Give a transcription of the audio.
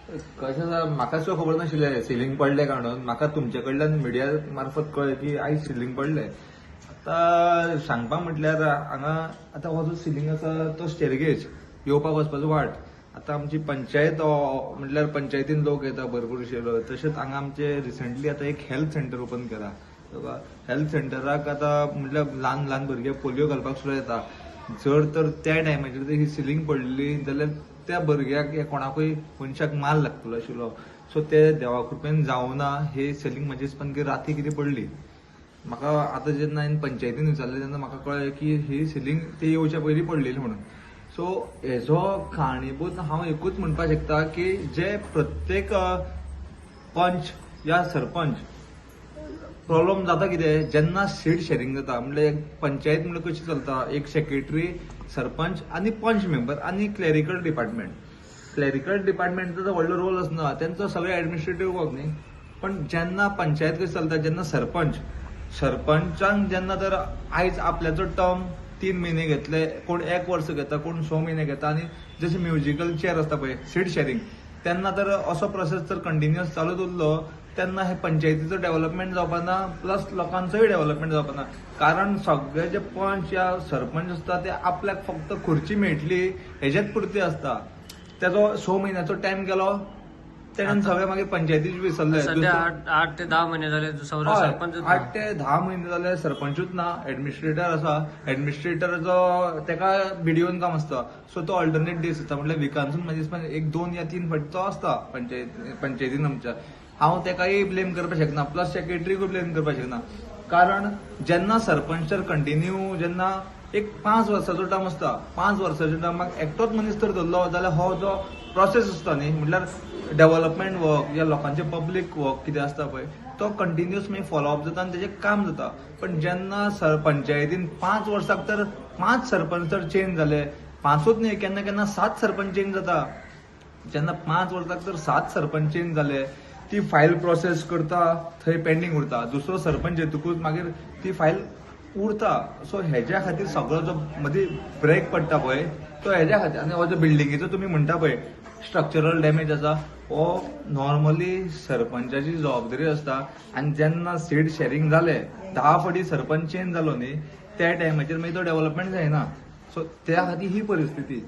कशें आसा, म्हाका सुद्दां खबर नाशिल्लें सिलींग पडलें काय म्हणून. म्हाका तुमचे कडल्यान मिडिया मार्फत कळ्ळें की आयज सिलींग पडलें. आतां सांगपा म्हटल्यार हांगा आतां हो जो सिलींग आसा तो स्टेरगेज येवपाक वचपाचो वाट. आतां आमची पंचायत म्हटल्यार पंचायतीन लोक येता भरपूरशे. तशेंच हांगा आमचे रिसंटली आतां एक हेल्थ सेंटर ओपन केला. हेल्थ सेंटराक आतां म्हटल्यार ल्हान ल्हान भुरगे पोलियो घालपाक सुद्दां येता. जर तर त्या टायमाचेर जर ही सिलींग पडलेली जाल्यार त्या भुरग्याक या कोणाकूय मनशाक माल लागतलो आशिल्लो. सो ते देवा कृपेन जावना. हे सिलींग म्हजे हिसपान की राती कितें पडली. म्हाका आतां जेन्ना हांवें पंचायतीन विचारलें तेन्ना म्हाका कळ्ळें की ही सिलींग ते येवच्या पयलीं पडलेली म्हणून. सो हेजो कारणीभूत हांव एकूच म्हणपाक शकता की जे प्रत्येक पंच या सरपंच, प्रॉब्लम जाता कितें, जेन्ना सीट शेरिंग जाता, म्हणल्यार एक पंचायत म्हणल्यार कशी चलता, एक सेक्रेटरी, सरपंच आनी पंच मेंबर आनी क्लॅरिकल डिपार्टमेंट. क्लॅरिकल डिपार्टमेंटचो व्हडलो रोल आसना, तेंचो सगळे एडमिनिस्ट्रेटीव वर्क न्ही. पण जेन्ना पंचायत कशी चलता, जेन्ना सरपंच, सरपंचान जेन्ना तर आयज आपल्याचो टर्म 3 म्हयने घेतले, कोण एक वर्स घेता, कोण 6 म्हयने घेता, आनी जशें म्युजिकल चेअर आसता पळय, सीट शेरिंग, तेन्ना तर असो प्रोसेस जर कंटिन्युअस चालूच उरलो तेन्ना हे पंचायतीचो डेव्हलपमेंट जावपा ना, प्लस लोकांचोय डेव्हलपमेंट जावपा ना. कारण सगळे जे पंच या सरपंच आसता ते आपल्याक फक्त खुर्ची मेळटली हेजेच पुरती आसता. तेजो 6 म्हयन्याचो टायम गेलो, तेणेन सगळे मागीर पंचायतीच विसरले. सध्या 8 ते 10 महिने झाले सौर सरपंच. 8 ते 10 म्हयने जाले सरपंचूच ना, एडमिनिस्ट्रेटर आसा. एडमिनिस्ट्रेटराचो तेका बीडीओन काम आसता, सो तो ऑल्टरनेट डेज आसता, म्हटल्यार विकांसून म्हाजे दिसता एक दोन या तीन फावटी तो आसता पंचायतीन आमच्या. हांव तेकाय ब्लेम करपाक शकना, प्लस सेक्रेटरीकूय ब्लेम करपाक शकना. कारण जेन्ना सरपंच तर कंटिन्यू जेन्ना एक 5 वर्साचो टर्म आसता, 5 वर्साच्या टर्माक एकटोच मनीस तर धरलो जाल्यार हो जो प्रोसेस आसता न्ही, म्हटल्यार डेव्हलपमेंट वर्क या लोकांचे पब्लीक वर्क कितें आसता पळय, तो कंटिन्युअस मागीर फॉलोअप जाता आनी तेजें काम जाता. पण जेन्ना पंचायतीन 5 वर्साक तर पांच सरपंच तर चेंज जाले, पांचूच न्ही, केन्ना केन्ना सात सरपंच चेंज जाता. जेन्ना 5 वर्साक तर सात सरपंच चेंज जाले, ती फायल प्रोसेस करता थंय पेंडींग उरता. दुसरो सरपंच येतकूच मागीर ती फायल उरता. सो हेज्या खातीर सगळो जो मदीं ब्रेक पडटा पळय तो हेज्या खातीर. आनी हो जो बिल्डिंगेचो तुमी म्हणटा पळय स्ट्रक्चरल डॅमेज आसा, हो नॉर्मली सरपंचाची जबाबदारी आसता. आनी जेन्ना सीट शेरिंग जालें, 10 फावटी सरपंच चेंज जालो न्ही, त्या टायमाचेर मागीर तो डेव्हलपमेंट जायना. सो त्या खातीर ही परिस्थिती.